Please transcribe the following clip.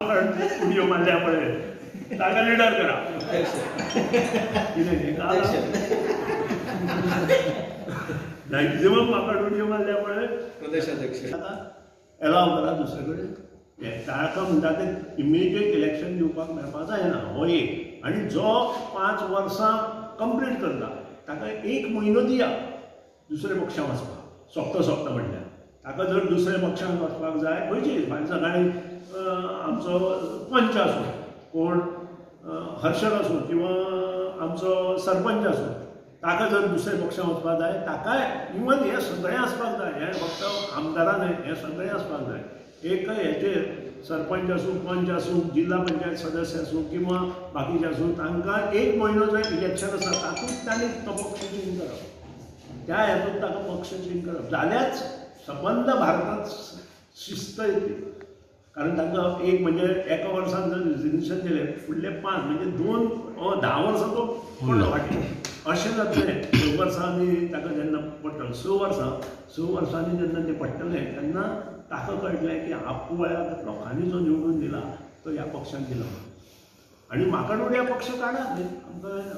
उडयो मारल्या पळय ताका लिडर करा. कितें मॅक्झिमम माकड उडयो मारल्या पळय प्रदेश अध्यक्ष ताका एलाव करा दुसरे कडेन. ताका म्हणटा ते इमिजिएट इलेक्शन दिवपाक मेळपाक जायना, हो एक. आनी जो 5 वर्सां कंप्लीट करता ताका 1 म्हयनो दिया दुसऱ्या पक्षांत वचपाक, सोंपता सोंपता म्हणल्यार ताका जर दुसऱ्या पक्षांत वचपाक जाय खंयची फाल्यां सकाळीं आमचो पंच आसूं, कोण हर्षल आसूं किंवा आमचो सरपंच आसूं, ताका जर दुसऱ्या पक्षांत वचपाक जाय ताकाय इवन हें सगळें आसपाक जाय. हें फक्त आमदारां न्हय, हें सगळें आसपाक जाय. एक हेचेर सरपंच आसूं, पंच आसूं, जिल्हा पंचायत सदस्य आसूं किंवा बाकीचे आसूं, तांकां 1 म्हयनो जो इलेक्शन आसा तातूंत तांणी तो पक्ष चेंज करप, त्या हेतून ताका पक्ष चेंज करप जाल्याच सबंद भारतांत शिस्त येतली. कारण तांकां एक म्हणजे एका वर्सान जर रिजिग्नेशन दिलें फुडले 5 म्हणजे 2 10 वर्सां तो पडलो फाटीं, अशें जातलें. 6 वर्सांनी ताका जेन्ना पडटलें, 6 वर्सां 6 वर्सांनी जेन्ना तें पडटलें तेन्ना ताका कळटलें की आपल्याक लोकांनी जो निवडून दिला तो ह्या पक्षान दिला. आनी माकड उडया पक्ष काडा न्ही, आमकां जायना.